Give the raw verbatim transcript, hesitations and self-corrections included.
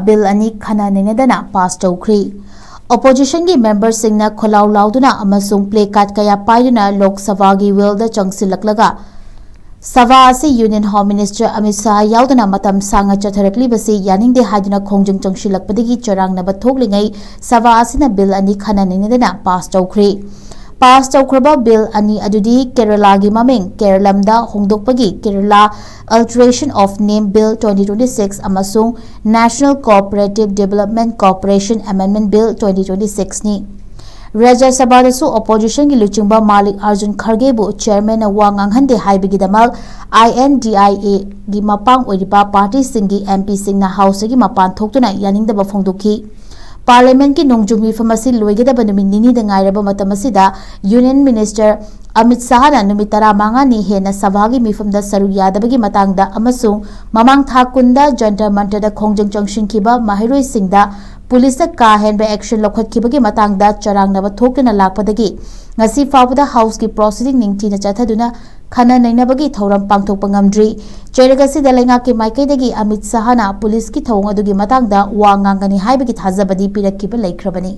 Bill ꯑꯅꯤ ꯈꯟꯅ ꯅꯩꯅꯗꯅ pass ꯇꯧꯈ꯭ꯔꯤ꯫ ꯑꯣꯄꯣꯖꯤꯁꯟꯒꯤ ꯃꯦꯝꯕꯔꯁꯤꯡꯅ ꯈꯣꯜꯂꯥꯎ ꯂꯥꯎꯗꯨꯅ ꯑꯃꯁꯨꯡ ꯄ꯭ꯂꯦ ꯀꯥꯔꯗ ꯀꯌꯥ ꯄꯥꯏꯗꯨꯅ ꯂꯣꯛ ꯁꯚꯥꯒꯤ ꯋꯦꯜꯗ ꯆꯪꯁꯤꯜꯂꯛꯂꯒ ꯁꯚꯥ ꯑꯁꯤ union home minister Amit Shah ꯌꯥꯎꯗꯅ ꯃꯇꯝ ꯁꯥꯡꯅ ꯆꯠꯊꯔꯛꯂꯤꯕꯁꯤ ꯌꯥꯅꯤꯡꯗꯦ ꯍꯥꯏꯗꯨꯅ ꯈꯣꯡꯖꯪ ꯆꯪꯁꯤꯜꯂꯛꯄꯗꯒꯤ ꯆꯔꯥꯡꯅꯕ ꯊꯣꯛꯂꯤꯉꯩ ꯁꯚꯥ ꯑꯁꯤꯅ ꯕꯤꯜ ꯑꯅꯤ ꯈꯟꯅ ꯅꯩꯅꯗꯅ ꯄꯥꯁ ꯇꯧꯈ꯭ꯔꯤ꯫ ꯄꯥꯁ ꯇꯧꯈ꯭ꯔꯕ ꯕꯤꯜ ꯑꯅꯤ ꯑꯗꯨꯗꯤ ꯀꯦꯔꯂꯥꯒꯤ ꯃꯃꯤꯡ ꯀꯦꯔꯂꯝꯗ ꯍꯣꯡꯗꯣꯛꯄꯒꯤ Kerala Alteration of Name Bill twenty twenty-six ꯑꯃꯁꯨꯡ National Cooperative Development Corporation Amendment Bill twenty twenty-six ꯅꯤ꯫ ꯔꯥꯖ꯭ꯌ ꯁꯚꯥꯗꯁꯨ ꯑꯣꯄꯣꯖꯤꯁꯟꯒꯤ ꯂꯨꯆꯤꯡꯕ ꯃꯥꯂꯤꯛ ꯑꯥꯔꯖꯨꯟ ꯈꯔꯒꯦꯕꯨ ꯆꯦꯌꯔꯃꯦꯟꯅ ꯋꯥ ꯉꯥꯡꯍꯟꯗꯦ ꯍꯥꯏꯕꯒꯤꯗꯃꯛ INDIAꯒꯤ ꯃꯄꯥꯡ ꯑꯣꯏꯔꯤꯕ ꯄꯥꯔꯇꯤꯁꯤꯡꯒꯤ MPꯁꯤꯡꯅ ꯍꯥꯎꯁꯇꯒꯤ ꯃꯄꯥꯟ ꯊꯣꯛꯇꯨꯅ ꯌꯥꯅꯤꯡꯗꯕ ꯐꯣꯡꯗꯣꯛꯈꯤ꯫ ꯄꯥꯔꯂꯤꯌꯥꯃꯦꯟꯠꯀꯤ ꯅꯣꯡꯖꯨ ꯃꯤꯐꯝ ꯑꯁꯤ ꯂꯣꯏꯒꯗꯕ ꯅꯨꯃꯤꯠ ꯅꯤꯅꯤꯗ ꯉꯥꯏꯔꯕ ꯃꯇꯝ ꯑꯁꯤꯗ ꯌꯨꯅꯤꯌꯟ ꯃꯤꯅꯤꯁꯇꯔ ꯑꯃꯤꯠ ꯁꯥꯍꯅ ꯅꯨꯃꯤꯠ ꯇꯔꯥꯃꯉꯥꯅꯤ ꯍꯦꯟꯅ ꯁꯚꯥꯒꯤ ꯃꯤꯐꯝꯗ ꯁꯔꯨꯛ ꯌꯥꯗꯕꯒꯤ ꯃꯇꯥꯡꯗ ꯑꯃꯁꯨꯡ ꯃꯃꯥꯡ ꯊꯥ ꯀꯨꯟꯗ ꯖꯟꯇꯔ ꯃꯟꯇꯔꯗ ꯈꯣꯡꯖꯪ ꯆꯪꯁꯤꯟꯈꯤꯕ ꯃꯍꯩꯔꯣꯏꯁꯤꯡꯗ ꯄꯨꯂꯤꯁꯅ ꯀꯥ ꯍꯦꯟꯕ ꯑꯦꯛꯁꯟ ꯂꯧꯈꯠꯈꯤꯕꯒꯤ ꯃꯇꯥꯡꯗ ꯆꯔꯥꯡꯅꯕ ꯊꯣꯛꯇꯨꯅ ꯂꯥꯛꯄꯗꯒꯤ ꯉꯁꯤ ꯐꯥꯎꯕꯗ ꯍꯥꯎꯁꯀꯤ ꯄ꯭ꯔꯣꯁꯤꯗꯤꯡ ꯅꯤꯡꯊꯤꯅ ꯆꯠꯊꯗꯨꯅ ꯈꯟꯅ ꯅꯩꯅꯕꯒꯤ ꯊꯧꯔꯝ ꯄꯥꯡꯊꯣꯛꯄ ꯉꯝꯗ꯭ꯔꯤ꯫ ꯆꯩꯔꯛ ꯑꯁꯤꯗ ꯂꯩꯉꯥꯛꯀꯤ ꯃꯥꯏꯀꯩꯗꯒꯤ ꯑꯃꯤꯠ ꯁꯥꯍꯅ ꯄꯨꯂꯤꯁꯀꯤ ꯊꯧꯑꯣꯡ ꯑꯗꯨꯒꯤ ꯃꯇꯥꯡꯗ ꯋꯥ ꯉꯥꯡꯒꯅꯤ ꯍꯥꯏꯕꯒꯤ ꯊꯥꯖꯕꯗꯤ ꯄꯤꯔꯛꯈꯤꯕ ꯂꯩꯈ꯭ꯔꯕꯅꯤ꯫